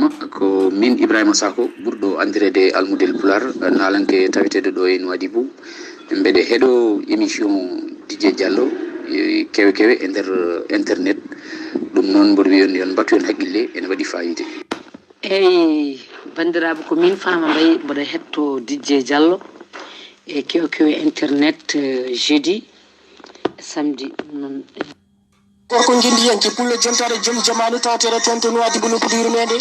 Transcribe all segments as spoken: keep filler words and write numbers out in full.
Ko min Ibrahima Sako, ɓurɗo anndireede Almudel Pulaar, naalanke taweteeɗo ɗo e Nouadhibou. Mbeɗe heɗo émission D J Diallo, e kewe kewe e nder internet. Ɗum noon, mboɗo wiya on, yo on mbattu heen haqqille, ene waɗi faayiida. Eyi, banndiraaɓe, ko min Faama Mbaye, mboɗo heɗto D J Diallo e kewe kewe internet, eh, jeudi, samedi, ɗum noon. Gorko ngendiyanke pullo jontaare joom jamaanu tawteeɗo toon to Nouadhibou nokku yurmeende.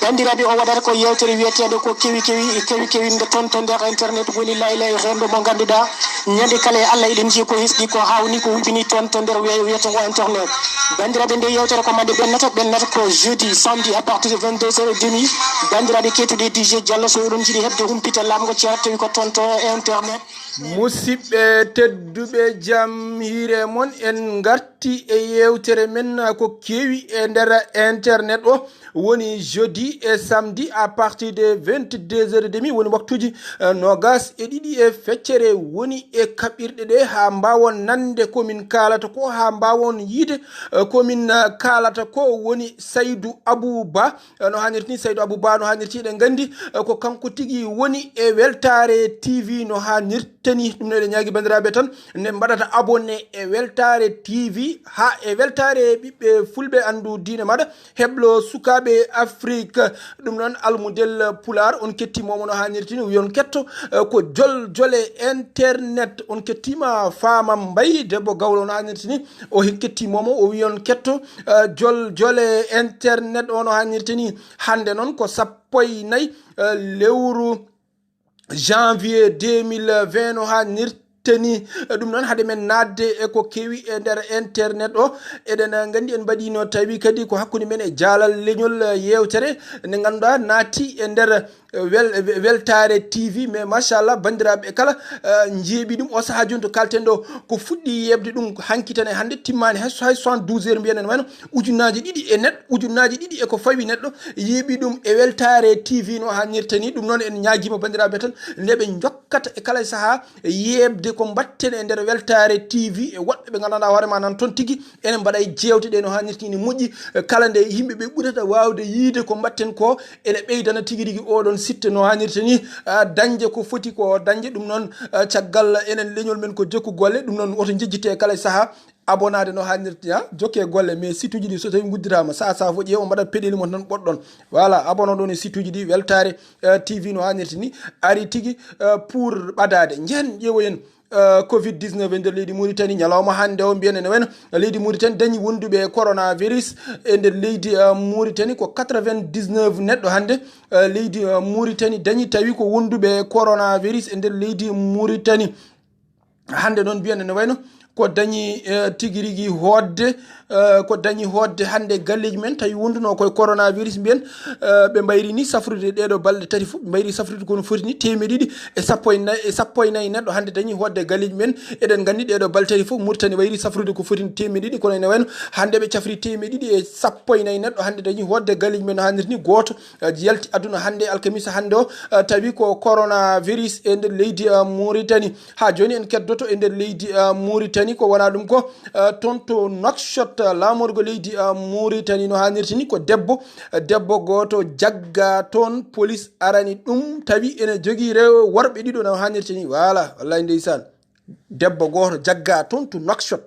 Banndiraaɓe, o waɗata ko yeewtere wiyeteeɗo ko kewi kewi, kewi kewi nde toon to nder internet woni lay lay renndo mo ngannduɗaa ñande kala e Allah eɗen njii ko hesɗi ko hawni ko wubini toon to nder wiye-, wiyetengo internet. Banndiraaɓe, nde yeewtere ko mande ɓennata, ɓennata ko jeudi, samedi à partir de vingt-deux heures et demie. Banndiraaɓe keetuɗe D J Diallo, so oɗon njiɗi heɓde humpita laaɓngo ceera tawi ko toon to internet. Musidɓe tedduɓe, jam hiire mon, en ngarti e yeewtere men ko kewi e nder internet o. Woni jeudi e samedi à partir de vingt-deux heures et demie, woni waktuuji, eh, noogas e ɗiɗi e feccere, woni e kaɓirɗe ɗe haa mbaawon nande ko min kaalata ko, haa mbaawon yiide, eh, ko min, eh, kaalata ko. Woni Saydou Abou Ba, eh, no haanirta ni, Saydou Abou Ba no haanirta, eɗen nganndi, eh, ko kanko tigi woni e Weltaare T V no haanirta ni. Ɗum no eɗen ñaagi banndiraaɓe tan nde mbaɗata abonné e Weltaare T V, haa e Weltaare ɓiɓɓe fulɓe anndu diine maɗa, heblo sukaaɓe Afrique. Ɗum noon, Almudel Pulaar, on kettiima mo no haanirta ni, wiyon ketto, eh, ko jol jole internet. On kettiima Faama Mbaye, debbo gawlo no haanirta ni, o hin kettiima mo, o wiyon ketto, eh, jol jole internet o no haanirta ni. Hannde noon ko sappo e nayi, eh, lewru janvier deux mille vingt no haanirta ni. Ɗum noon, hade men naatde e ko kewi e nder internet o, eɗen nganndi en mbaɗino tawi kadi ko hakkunde men e jaalal leñol yeewtere nde ngannduɗaa naati e nder wel-, weltaare T V, mais machallah, banndiraaɓe kala, eh, njeeɓi ɗum. O sahaa jooni to kalten ɗo, ko fuɗɗi yeeɓde ɗum hanki tan e hannde, timmaani hay, hay soixante-douze heures mbiyen en wayno, ujunnaaji ɗiɗi e neɗɗo, ujunnaaji ɗiɗi e ko fawi neɗɗo yeeɓi ɗum e Weltaare T V no haanirta ni. Ɗum noon, en ñaagiima banndiraaɓe tan nde ɓe njokkata e kala sahaa yeeɓde ko mbaɗten e nder Weltaare T V e woɗɓe ɓe nganndanɗaa hoore ma nan toon tigi. Ene mbaɗa e jeewte ɗe no haanirta ni, moƴƴi, eh, kala nde yimɓe ɓe ɓurata waawde yiide ko mbaɗten ko, ene ɓeydana tigi rigi oɗon sitte no haanirta ni, ah, dañde ko foti ko dañde. Ɗum noon, ah, caggal enen leñol men ko jokku golle, ɗum noon woto njejjite e kala sahaa. Abonaade no haanirta, jokke golle, mais site uji ɗi so tawi nguddiraama, saha saha fof ƴeew, mbaɗa peɗeli mon tan ɓoɗɗon. Voilà, abono ɗon e site uji ɗi, Weltaare, eh, T V no haanirta ni, ari tigi, eh, pour ɓadaade. Njehen ƴeewoyen, eh, covid dix-neuf e nder leydi Mauritanie, ñalawma hannde o mbiyen ene wayno leydi Mauritanie dañi wonduɓe e coronavirus e nder leydi, eh, Mauritanie ko quatre-vingt-dix-neuf neɗɗo hannde, eh, leydi, eh, Mauritanie dañi tawi ko wonduɓe e coronavirus e nder leydi Mauritanie. Hannde noon mbiyen ene wayno ko dañi, eh, tigi rigi hoodde, eh, ko dañi hoodde hannde galleeji men tawi wonduno koye coronavirus mbiyen, eh, ɓe mbayri ni safrude ɗeɗo balɗe tati fof, ɓe mbayri safrude kono foti ni teemeɗe ɗiɗi e sappo e nayi, e sappo e nayi neɗɗo hannde dañi hoodde galleeji men. Eɗen nganndi ɗeɗo balɗe tati fof Mauritanie wayri safrude ko foti ni teemeɗe ɗiɗi, kono ene wayno hannde ɓe cafri teemeɗe ɗiɗi e sappo e nayi neɗɗo hannde dañi hoodde galleeji men no haanirta ni. Gooto, eh, yalti aduna hannde, alkamisa hannde o, eh, tawi ko coronavirus e nder leydi, eh, Mauritanie. Haa jooni en keddoto e nder leydi, eh, Mauritanie, ko wona ɗum ko, eh, toon to Nouakchott, eh, laamorgo leydi, eh, Mauritanie no haanirta ni ko debbo, eh, debbo gooto jagga toon, police arani ɗum, tawi ene jogii rew-, worɓe ɗiɗo no haanirta ni. Voilà, wallay ndeysaan. Debbo gooto jagga toon to Nouakchott.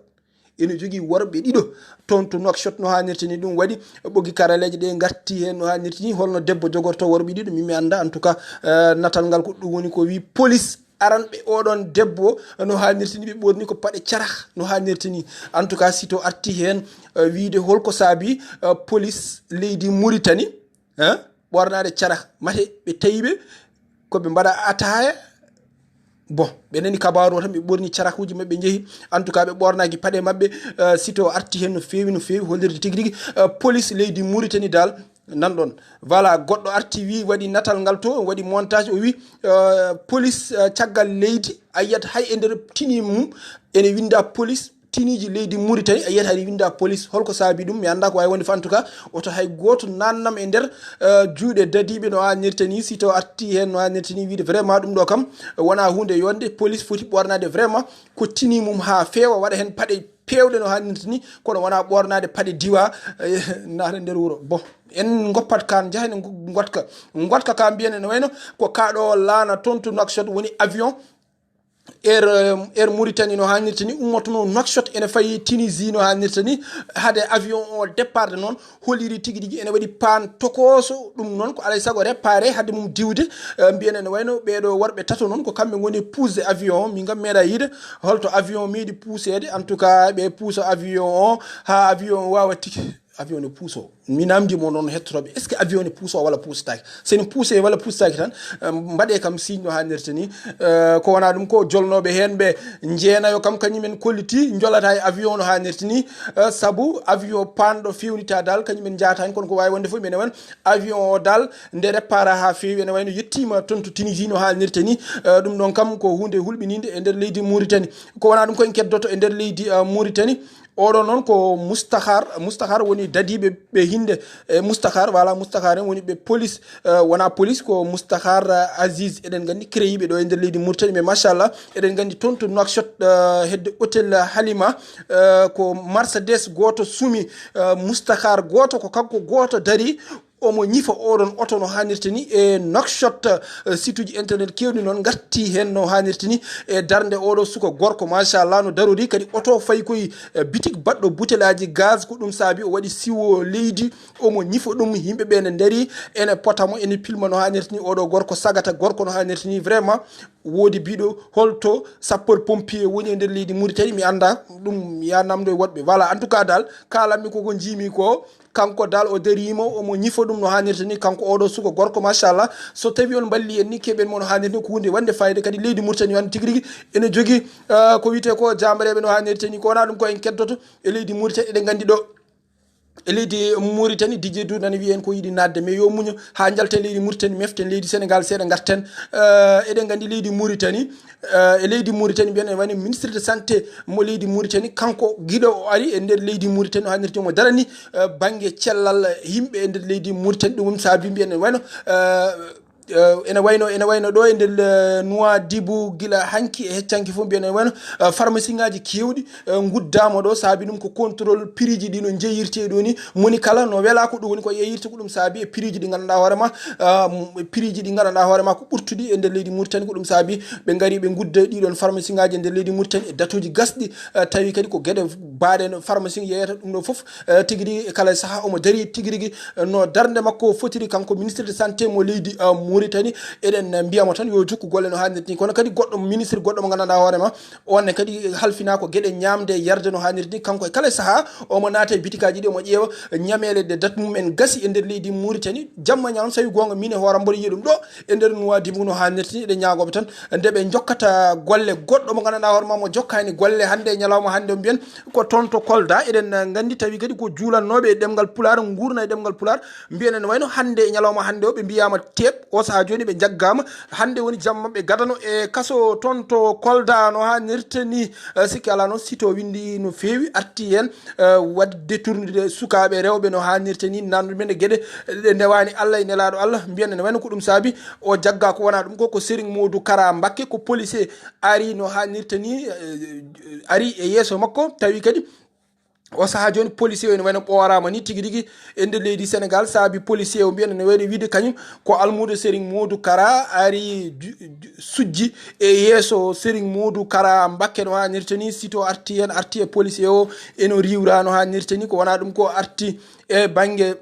Ene jogii worɓe ɗiɗo toon to Nouakchott no haanirta ni. Ɗum waɗi ɓoggi karaleeje ɗe ngarti heen no haanirta ni. Holno debbo jogorto worɓe ɗiɗo? Min mi annda. En tout cas, eh, natal ngal ko ɗum woni ko wi police aranɓe oɗon debbo no haanirta ni. Ɓe ɓorni ko paɗe carah no haanirta ni. En tout cas, site o arti heen, eh, wiide holko saabi, eh, police leydi Mauritanie, eh, ɓornaade carah. Mate ɓe tawi ɓe ko ɓe mbaɗa ataaya. Bon, ɓe nani kabaaru o tan, ɓe ɓorni carakuuji maɓɓe, njehi. En tout cas, ɓe ɓornaaki paɗe maɓɓe. Eh, site o arti heen no feewi, no feewi, hollirde tigi rigi, eh, police leydi Mauritanie dal, nan ɗon. Voilà, goɗɗo arti, wi, waɗi natal ngal to, waɗi montage, o wi, eh, police, eh, caggal leydi, a yiyat hay e nder tini mum, ene winnda police, tiniiji leydi Mauritanie, a yiyata aɗa winnda police. Holko saabi ɗum? Mi annda ko waawi wonde fof. En tout cas, oto hay gooto naatnam e nder, eh, juuɗe dadiiɓe no haanirta ni. Si taw arti heen no haanirta ni, wiide vraiment ɗum ɗo kam, eh, wonaa huunde yonde. Police foti ɓoornaade vraiment ko tini mum haa feewa, waɗa heen paɗe peewɗe no haanirta ni, kono wonaa ɓoornaade paɗe diwa, eh, naata nder wuro. Bon, en ngoppat kaan, njahen en ngo-, ngotka. Ngotka ka mbiyen ene wayno ko kaa ɗo laana toon to Nouakchott woni avion Air, eh, Air Mauritanie no haanirta ni ummotono Nouakchott ene fayi Tunisie no haanirta ni. Hade avion o départ noon, holliri tigi rigi ene waɗi paan tokooso. Ɗum noon ko alay sago réparé hade mum diwde. Eh, mbiyen ene wayno ɓeeɗo worɓe tato noon ko kamɓe ngoni puusde avion o. Min kam meeɗa yiide holto avion meeɗi puuseede. En tout cas, ɓe puusa avion o haa avion o waawa tigi. Avion ne puuso. Mi namdi mo noon hettotooɓe, est-ce que avion ne puuso walla puusataake? So ne puuse walla puusataake tan, eh, mbaɗee kam signe no haanirta ni. Eh, ko wonaa ɗum ko jolnooɓe heen ɓe njeenayo kam kañum en kolliti njolata e avion no haanirta ni. Eh, sabu avion paanɗo fewnita dal kañum en njaata heen, kono ko waawi wonde fof mbiyen ene wayno avion o dal nde répara haa feewi ene wayno yettiima toon to Tunisie no haanirta ni. Eh, ɗum ɗon kam ko huunde hulɓiniinde e nder leydi Mauritanie. Ko wonaa ɗum ko en keddoto e nder leydi, eh, Mauritanie. Oɗo noon ko Mustahar. Mustahar woni dadiiɓe ɓe hinde. E Mustahar, wala Mustahar en woni ɓe police, eh, wona police, ko Mustahar, eh, Aziz. Eɗen nganndi créiɓe ɗo e nder leydi Mauritanie, mais machallah, eɗen nganndi toon to Nouakchott, eh, hedde hôtel Halima, eh, ko Mercedes gooto sumi, eh, Mustahar gooto, ko kanko gooto dari. Omo ñifa oɗon oto no haanirta ni e Nouakchott, eh, site uji internet keewɗi noon ngarti heen no haanirta ni e darnde oɗo suka gorko, machallah, no darori kadi oto fayi koye, eh, bitik baɗɗo butelaaji gaz. Ko ɗum saabi o waɗi siwo leydi, omo ñifa ɗum, yimɓe ɓe ne ndari, ene pota mo, ene pilma no haanirta ni. Oɗo gorko sagata gorko no haanirta ni, vraiment. Woodi biɗo holto sapeur pompier woni e nder leydi Mauritanie, mi annda ɗum, ya namdo e woɗɓe. Voilà, en tout cas dal, kalanmi koko njiimi ko, kanko dal o dariima, omo ñifa ɗum no haanirta ni, kanko oɗo suka gorko, machallah. So tawi on mballi en ni, keɓen mo no haanirta ni, ko huunde wonde fayida kadi leydi Mauritanie wonde tigi rigi ene jogii, eh, ko wiyetee ko jaambareeɓe no haanirta ni. Ko wonaa ɗum ko en keddoto e leydi Mauritanie, eɗen nganndi ɗo e leydi Mauritanie, Didier Doudou nana wiya en ko yiɗi naatde, mais yo muño haa njalten leydi Mauritanie, meften leydi Sénégal seeɗa, ngarten. Eh, eɗen nganndi leydi Mauritanie, eh, e leydi Mauritanie mbiyen ene wayno ministre de santé mo leydi Mauritanie, kanko giɗo o ari e nder leydi Mauritanie, o haanirta omo darani, eh, bannge cellal yimɓe e nder leydi Mauritanie. Ɗum woni saabi mbiyen ene wayno, eh, eh, ene wayno, ene wayno ɗo e nder, eh, Nouadhibou gila hanki e heccanki fof mbiyen ene wayno, eh, pharmacie ngaji keewɗi, eh, nguddaama ɗo, saabi ɗum ko contrôle prix ji ɗi no jeeyirtee ɗo ni. Moni kala no welaa ko ɗum woni ko yeeyirta, ko ɗum saabi e prix ji ɗi nganndanɗaa hoore ma, ah, m-, prix ji ɗi nganndanɗaa hoore ma ko ɓurtuɗi e nder leydi Mauritanie, ko ɗum saabi ɓe ngari ɓe ngudda ɗiɗon pharmacie ngaji e nder leydi Mauritanie e datuuji gasɗi, ah, tawi kadi ko geɗe baaɗe no pharmacie yeeyata ɗum ɗo fof, ah, tigi rigi e kala saha omo dari tigi rigi, ah, no darnde makko fotiri kanko ministre de santé mo leydi, ah, Mauritanie. Eɗen mbiya mo tan yo jokku golle no haanirta ni, kono kadi goɗɗo ministre goɗɗo mo nganndanɗaa hoore ma, on ne kadi halfina ko geɗe ñaamde e yarde no haanirta ni. Kanko e kala saha omo naata e bitikaji ɗi, omo ƴeewa ñameele ɗe date mum en gasi e nder leydi Mauritanie. Jamma ñaam, sawi goonga, min e hooram mboɗo yiya ɗum ɗo e nder Nouadhibou no haanirta ni. Eɗen ñaagooɓe tan nde ɓe jokkata golle goɗɗo mo nganndanɗaa hoore ma mo jokkaani golle hannde e ñalawma hannde o mbiyen ko toon to Kolda. Eɗen nganndi tawi kadi ko juulannooɓe e ɗemngal Pulaar, nguurna e ɗemngal Pulaar, mbiyen ene wayno hannde e ñalawma hannde o ɓe mbiyaama teep, o saha jooni ɓe njaggaama. Hannde woni jamma ɓe gadano e kaso toon to Kolda no haanirta ni. Eh, sikki alaa noon, site o winndi no feewi, arti heen, eh, waɗde détournude sukaaɓe rewɓe no haanirta ni, nannude men e geɗe ɗe ndewaani Allah e nelaaɗo Allah, mbiyen ene wayno ko ɗum saabi o jagga. Ko wonaa ɗum ko, ko Serigne Modou Kara Mbacké, ko policier ari no haanirta ni, eh, ari e yeeso makko, tawi kadi o saha jooni policier o ene wayno ɓooraama ni tigi rigi e nder leydi Sénégal, saabi policier o mbiyen ene wayno wiide kañum ko almuudo Serigne Modou Kara ari ju-, ju-, sujji e yeeso Serigne Modou Kara Mbacké no haanirta ni. Site o arti heen, arti e policier o eno riiwra no haanirta ni. Ko wonaa ɗum ko, arti e bannge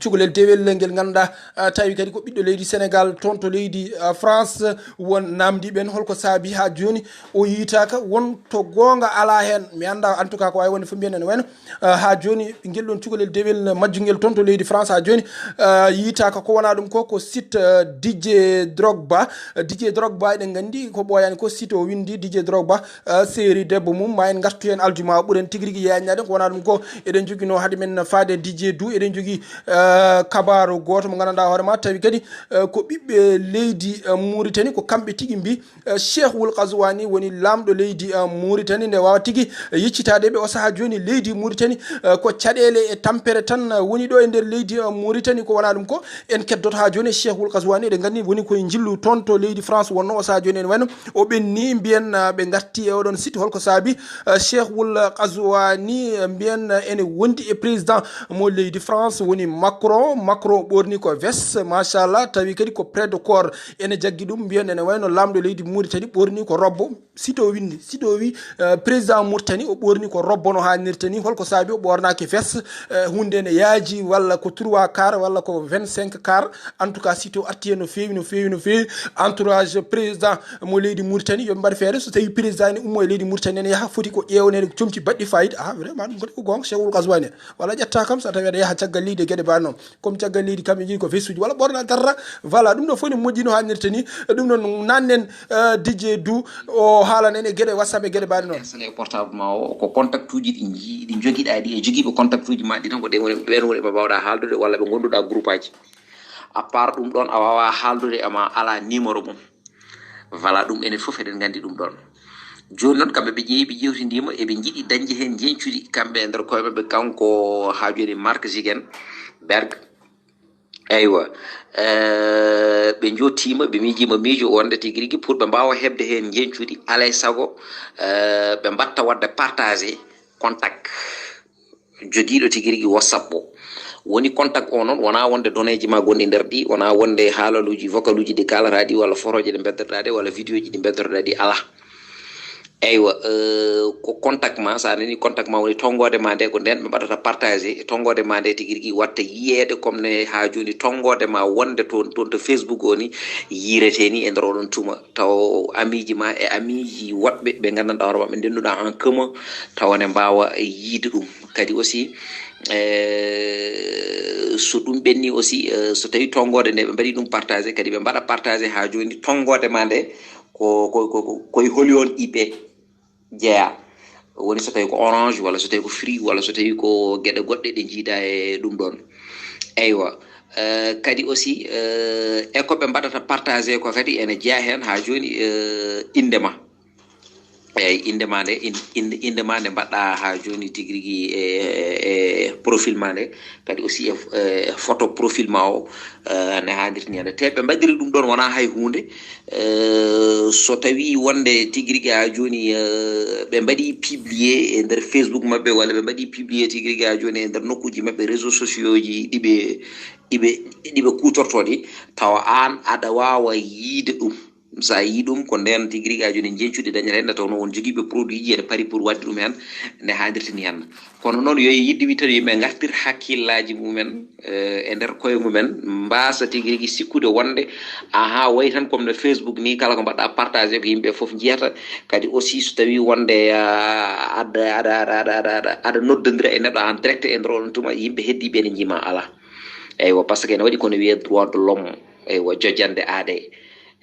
cukalel dewel ngel ngannduɗaa, ah, tawi kadi ko ɓiɗɗo leydi Sénégal toon to leydi, ah, France. Won naamndiiɓe en holko saabi haa jooni o yiytaaka, won to goonga alaa heen. Mi annda, en tout cas, ko waawi wonde fof mbiyen ene wayno, ah, haa jooni ngel ɗoon cukalel dewel majjungel toon to leydi France haa jooni, ah, yiytaaka. Ko wonaa ɗum ko, ko site, ah, Didier Drogba. Didier Drogba, eɗen nganndi ko ɓooyaani ko, site o winndi Didier Drogba, ah, seeri debbo mum, ma en ngartu heen aljuma o ɓuren tigi rigi yaajnaade. Ko wonaa ɗum ko, eɗen njoginoo hade men faade Didier Doudou, eɗen njogii Eh, kabaaru gooto mo nganndanɗaa hoore ma, tawi kadi, eh, ko ɓiɓɓe leydi, eh, Mauritanie, ko kamɓe tigi mbi, eh, Cheikh Wul Qazouani woni laamɗo leydi, eh, Mauritanie. Nde waawa tigi, eh, yeccitaade ɓe o sahaa jooni leydi Mauritanie, eh, ko caɗeele e tampere tan, eh, woni ɗo e nder leydi, eh, Mauritanie. Ko wonaa ɗum ko en keddoto haa jooni e Cheikh Wul Qazouani, eɗen nganndi woni koye njillu toon to leydi France wonnoo o sahaa jooni. Ene wayno o ɓenni, mbiyen, eh, ɓe ngarti e oɗon site, holko saabi, eh, Cheikh Wul Qazouani, eh, mbiyen, eh, ene wondi e président mo leydi France woni Macron. Macron ɓorni ko veste, machallah, tawi kadi ko près de corps ene jaggi ɗum. Mbiyen ene wayno laamɗo leydi Mauritanie ɓorni ko robbo. Site o winndi, site o wi, eh, président Mauritanie o ɓorni ko robbo no haanirta ni. Holko saabi o ɓornaaki veste? Eh, huunde ene yaaji, walla ko trois quarts, walla ko vingt-cinq quarts. En tout cas, site o arti heen no feewi, no feewi, no feewi. Entourage président mo leydi Mauritanie, yo ɓe mbaɗ feere, so tawi président ne ummo e leydi Mauritanie, ene yaha, foti ko ƴeewaneede ko comci baɗɗi fayida. Ah, vraiment, ɗum kadi ko goonga, Cheikh Wul Qazouani. Walla ƴetta kam, so tawi aɗa yaha caggal leydi e geɗe mbaɗ noon. Comme caggal leydi, kamɓe njeyi ko vestuji, walla ɓorna darra. Voilà, ɗum ɗo fof ne moƴƴi no haanirta ni. Ɗum noon, nannen, eh, D J Dou, o haalan en e geɗe WhatsApp e geɗe mbaɗ noon. Personne e portable ma o, ko contact uji ɗi nji-, ɗi njogiɗa ɗi e jogiiɓe contact uji ma ɗi tan, ko ɗen woni, ɓen woni ɓe mbawɗa haaldude walla ɓe ngonduɗa groupe aji. À part ɗum ɗon, a wawa haaldude e ma ala numéro mum. Voilà, ɗum enen fof eɗen nganndi ɗum ɗon. Jooni noon, kamɓe ɓe ƴeewi, ɓe ƴeewtindiima, eɓe njiɗi dañde heen njeñcudi, kamɓe e nder koye maɓɓe, kanko haa jooni Mark Zuckerberg. Eywa. Eh, ɓe njottiima, ɓe miijiima miijo wonde tigi rigi pour ɓe mbaawa heɓde heen njeñcudi, alaa e sago, eh, ɓe mbaɗta waɗde partagé contact jogiiɗo tigi rigi WhatsApp o. Woni contact o noon, wonaa wonde données ji ma gonɗi nder ɗi, wonaa wonde haalaluuji, vocal uji ɗi kaalata ɗi, walla photo ji ɗi mbeddotoɗaa ɗe, walla vidéo ji ɗi mbeddotoɗaa ɗi, alaa. Eywa, eh, ko contact ma, so a nani contact ma woni tonngoode ma nde, ko ndeen ɓe mbaɗata partagé, tonngoode ma nde tigi rigi watta yiyeede, comme ne haa jooni tonngoode ma wonde toon, toon to Facebook o ni, yiirete ni e nder oɗon tuma. Taw amiiji ma e amiiji woɗɓe ɓe nganndanɗaa hoore maɓɓe, ndenduɗaa en commun, tawa ne mbaawa yiide ɗum. Kadi aussi, eh, so ɗum ɓenni aussi, eh, so tawi tonngoode nde ɓe mbaɗi ɗum partagé, kadi ɓe mbaɗa partagé haa jooni tonngoode ma nde, ko, ko, ko, ko, koye holi on I P jeyaa. Woni so tawi ko Orange, walla so tawi ko Free, walla so tawi ko geɗe goɗɗe ɗe njiida e ɗum ɗon. Eywa. Eh, kadi aussi, eh, e ko ɓe mbaɗata partagé ko kadi ene jeyaa heen haa jooni, eh, innde ma. Eyyi, innde ma nde, in-, innde, innde ma nde mbaɗɗa haa jooni tigi rigi e, e, e profil ma nde, kadi aussi e, e photo profil ma o, eh, ne haandirta ni hannde. Te ɓe mbaɗiri ɗum ɗon wonaa hay huunde, eh, so tawi wonde tigi rigi haa jooni, eh, ɓe mbaɗi publié e nder Facebook maɓɓe, walla ɓe mbaɗi publié tigi rigi haa jooni e nder nokkuuji maɓɓe, réseaux sociaux ji ɗi ɓe, ɗi ɓe, ɗi ɓe kuutortoo ɗi, tawa aan aɗa waawa yiide ɗum. So a yii ɗum, ko ndeen tigi rigi haa jooni njeñcudi dañata heen, nde tawnoo won jogiiɓe produit ji ene pari pour waɗde ɗum heen, nde haandirta ni heen. Kono noon, yo yiɗde wi tan yimɓe ngartir hakkillaaji mumen, eh, e nder koye mumen, mbaasa tigi rigi sikkude wonde, ahaa, wayi tan comme no Facebook ni, kala ko mbaɗɗa partagé ko yimɓe fof njiyata. Kadi aussi, so tawi wonde, ah, aɗa, aɗa, aɗa noddondira e neɗɗo en direct e nder oɗon tuma, yimɓe heddiiɓe ene njiima, alaa. Eywa, par ce que ene waɗi ko no wiyee droit de l'homme, eywa, jojjannde aadee.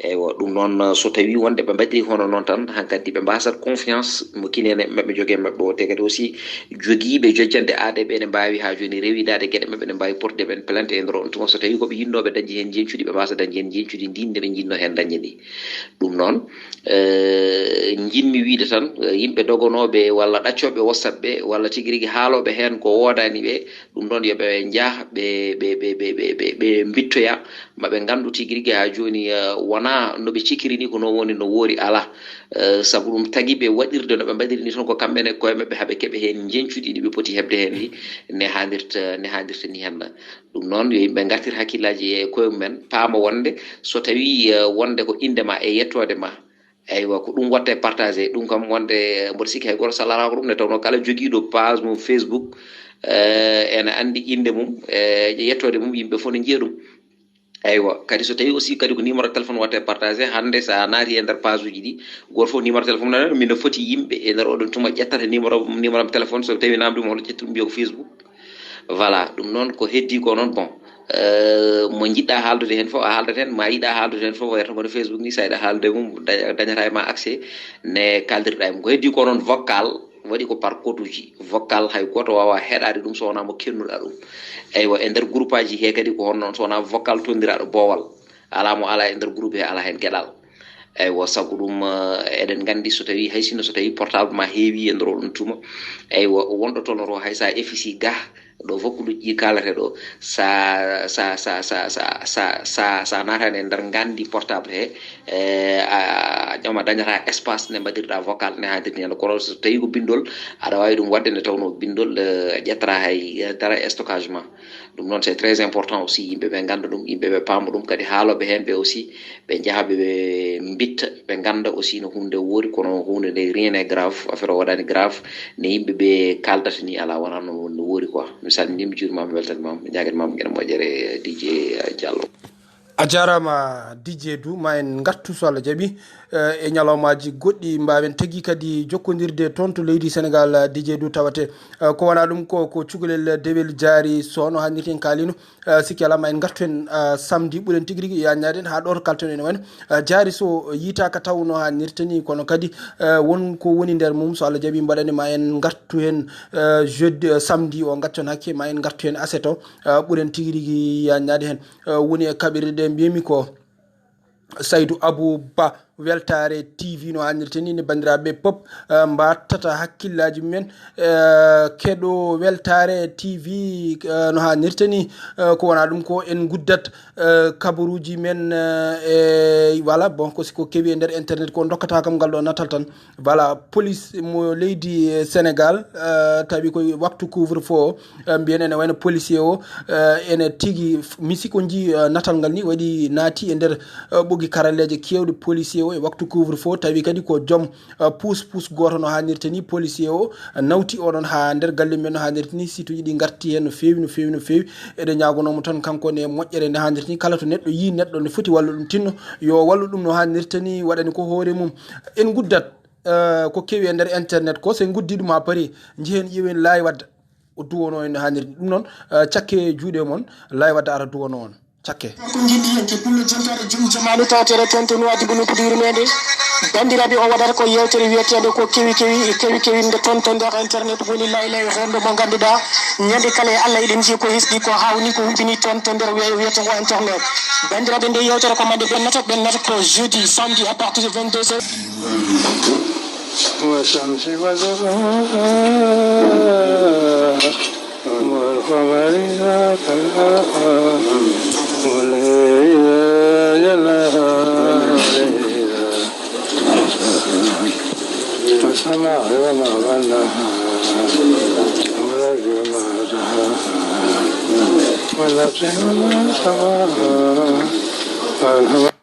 Eywa, ɗum noon, so tawi wonde ɓe mbaɗiri hono noon tan, hankadi ɓe mbasat confiance mo kinene maɓɓe jogee maɓɓe o. Te kadi aussi, jogiiɓe jojjannde aadee ɓe ene mbaawi haa jooni rewidaade geɗe maɓɓe, ene mbaawi portude ɓen plainte e nder on tuma. So tawi ko ɓe yinnooɓe dañde heen njeñcudi, ɓe mbasa dañde heen njeñcudi ndi nde ɓe njinnoo heen dañde ndi. Ɗum noon, eh, njiɗmi wiide tan, eh, yimɓe dogonooɓe walla ɗaccooɓe WhatsApp ɓe, walla tigi rigi haalooɓe heen ko woodaani ɓe, ɗum ɗoon yo ɓe njah, ɓe, ɓe, ɓe, ɓe, ɓe, ɓe, ɓe mbittoya, ma ɓe nganndu tigi rigi haa jooni, eh, wonaa no ɓe cikiri ni ko noon woni, no woori, alaa. Eh, sabu ɗum tagi ɓe waɗirde no ɓe mbaɗiri ni toon, ko kamɓe ne koye maɓɓe haa ɓe keɓa heen njeñcudi ndi ɓe poti heɓde heen ndi, ne haandirta, ne haandirta ni heen. Ɗum noon, yo yimɓe ngartir hakkillaaji e koye mumen, paama wonde so tawii, eh, wonde ko innde ma e yettoode ma, eywa, ko ɗum waɗte partagé. Ɗum kam wonde mboɗo sikki hay gooto salaraako ɗum, nde tawnoo kala jogiiɗo page mum Facebook, eh, ene anndi innde mum, eh, e yettoode mum, yimɓe fof ne njiya ɗum. Eywa, kadi so tawii aussi kadi ko numéro téléphone waɗte partagé, hannde so a naati e nder page uji ɗi, gooto fof numéro téléphone nana, mino foti yimɓe e nder oɗon tuma ƴettata numéro, numéro am téléphone, so tawii namdi mo hoto ƴettu ɗum, mbiya ko Facebook. Voilà, ɗum noon ko heddii ko noon, bon, eh, mo njiɗɗa haaldude heen fof, a haaldat heen, ma yiɗa haaldude heen fof, wayata kono Facebook ni, so a yiɗa haaldude e mum, da-, dañata e ma accès, ne kaaldirɗa e mum. Ko heddii ko noon vocal, Waɗi ko par code uji vocal, hay gooto waawaa heɗaade ɗum so wonaa mo kennuɗaa ɗum. Eywa, e nder groupe aji he kadi ko honno, so wonaa vocal tonndiraaɗo boowal, alaa mo alaa e nder groupe he, alaa heen geɗal. Eywa, sabu ɗum, eh, eɗen nganndi so tawii, hay sinno so tawii portable ma heewi e nder oɗon tuma, eywa, wonɗo toon to hay so a efisi ga, ɗo vocal uji ɗi kaalate ɗo, sa, sa, sa, sa, sa, sa, sa, sa naatani e nder nganndi portable he, eh, a ƴama dañata espace nde mbaɗirɗa vocal ne haadirni hannde. Kono so tawii ko binndol, aɗa waawi ɗum waɗde nde tawnoo binndol, eh, ƴettata hay, eh, dara stockage ma. Ɗum noon, c'est très important aussi, yimɓe ɓe ngannda ɗum, yimɓe ɓe paama ɗum, kadi haalooɓe heen ɓe aussi, ɓe njaha ɓe, ɓe mbitta, ɓe ngannda aussi no huunde woori, kono huunde nde rien n'est grave, affaire o waɗaani grave, ne yimɓe ɓe kaaldata ni alaa wonaa no, no woori quoi. Mi salminiima, mi juuriima, mi weltaniima, mi ñaaganiima geɗe moƴƴere, D J Diallo. A jaaraama, D J Dou, ma en ngartu so Allah jaɓi, eh, e ñalawmaaji goɗɗi, mbaawen tagi kadi jokkondirde toon to leydi Senegal, eh, D J Dou tawate. Eh, ko wonaa ɗum ko, ko cukalel dewel Jaari Soh no hannirten kaalino. Eh, sikki alaa ma en ngartu heen, eh, samedi ɓuren tigi rigi yaññaade heen haa ɗo to kalten ene wayno, eh, Jaari Soh yiitaaka taw no hannirta ni, kono kadi, eh, won ko woni nder mum, so Allah jaɓi mbaɗani ma en ngartu heen, eh, jeudi, eh, samedi o, ngaccon hakke ma en ngartu heen aset o, eh, ɓuren tigi rigi yaññaade heen. Eh, woni e kaɓirɗe ɗe mbiymi ko Saydou Abou Ba, Weltaare T V no hannirta ni, ne banndiraaɓe pop, eh, mbattata hakkillaaji mumen, eh, keɗo Weltaare T V, eh, no hannirta ni, eh, ko wonaa ɗum ko en nguddat, eh, kabaruuji men, eh, e, voilà, bon, ko si ko kewi e nder internet ko dokkata kam ngal ɗo natal tan. Voilà, police mo leydi, eh, Senegal, eh, tawi koye waktu couvre-feu o, eh, mbiyen ene wayno policier o, eh, ene tigi f-, mi sikko ji, eh, natal ngal ni waɗi naati e nder, eh, ɓogi karalleeje keewɗe policier o e waktu couvre-feu, tawi kadi ko joom, eh, puus puus gooto no hannirta ni policier o, eh, nawti oɗon haa nder galle men no hannirta ni, situuji ɗi ngarti heen no feewi, no feewi, no feewi. Eɗen ñaagonoo mo tan kanko ne moƴƴere nde hannirta ni, kala to neɗɗo yii neɗɗo ne foti wallude ɗum tinno, yo wallu ɗum no hannirta ni, waɗani ko hoore mum. En nguddat, eh, ko kewi e nder internet ko, so en nguddii ɗum haa paari, njehen ƴeewen laawi wadde o duwonoo en no hannirta ni. Ɗum noon, eh, cakke juuɗe mon, laawi wadde ara duwonoo on. Cakke. Ko njiɗi en ke pullo jontaare jom jamaanu tawateere toon to Nuwaadibu no puɗi yurmeende. Banndiraaɓe, o waɗata ko yeewtere wiyeteende ko kewi kewi, kewi kewi nde toon to nder internet woni lay lay renndo mo ngannduɗaa ñande kala e Allah eɗen njii ko hesɗi ko hawni ko humpini toon to nder we-, wiyetengo internet. Banndiraaɓe, nde yeewtere ko mande ɓennata, ɓennata ko jeudi, samedi à partir de vingt-deux heures. والشمس وضحاها والقمر إذا تلاها والليل إذا جلاها والسماء وما بناها والأرض وما طحاها ونفس وما سواها فألهمها